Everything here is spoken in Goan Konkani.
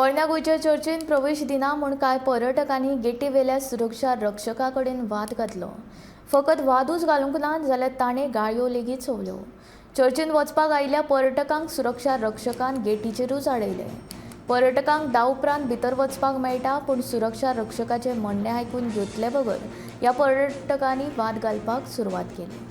पोरण्या गोंयच्या चर्चीन प्रवेश दिना म्हूण कांय पर्यटकांनी गेटीवेल्या सुरक्षा रक्षका कडेन वाद घातलो. फकत वादूच घालूंक ना जाल्यार ताणें गाळयो लेगीत संवल्यो. चर्चीन वचपाक आयिल्ल्या पर्यटकांक सुरक्षा रक्षकान गेटीचेरूच आडयले. पर्यटकांक 10 उपरांत भितर वचपाक मेळटा, पूण सुरक्षा रक्षकाचें म्हणणें आयकून घेतले बगर ह्या पर्यटकांनी वाद घालपाक सुरवात केली.